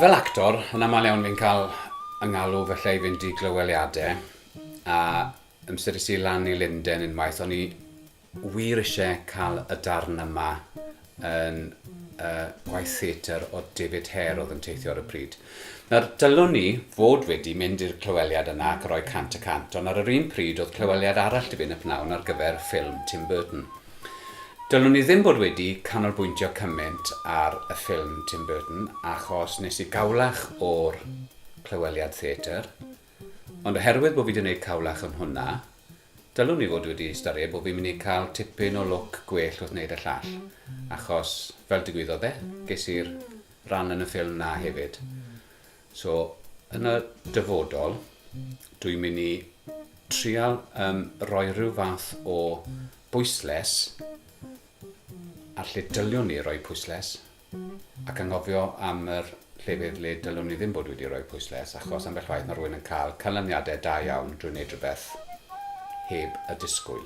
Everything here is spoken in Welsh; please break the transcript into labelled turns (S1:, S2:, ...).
S1: Fel actor, yn aml iawn fi'n cael 'y ngalw falle i fynd i glyweliadau, a amser es i lan i Lunden unwaith, o'n i wir eisiau cael y darn yma yn uh, gwaith theatr o David Hare oedd yn teithio ar y pryd. Nawr, dylwn ni fod wedi mynd i'r clyweliad yna ac roi 100%, ond ar yr un pryd oedd clyweliad arall 'da fi yn y pnawn ar gyfer ffilm Tim Burton. Dylwn i ddim bod wedi canolbwyntio cymaint ar y ffilm Tim Burton achos nes i gawlach o'r clyweliad theatr, ond oherwydd bod fi wedi gwneud cawlach yn hwnna, dylwn i fod wedi ystyried bod fi'n mynd i cael tipyn o lwc gwell wrth wneud y llall, achos fel digwyddodd e, ges i'r ran yn y ffilm 'na hefyd. So, yn y dyfodol, dwi'n mynd i trial um, rhoi rhyw fath o bwysles ar lle dyliwn ni roi pwysles ac anghofio am yr llefydd le dylwn ni ddim bod wedi rhoi pwysles achos ambell waith mae rhywun yn cael canlyniadau da iawn drwy wneud rhywbeth heb y disgwyl.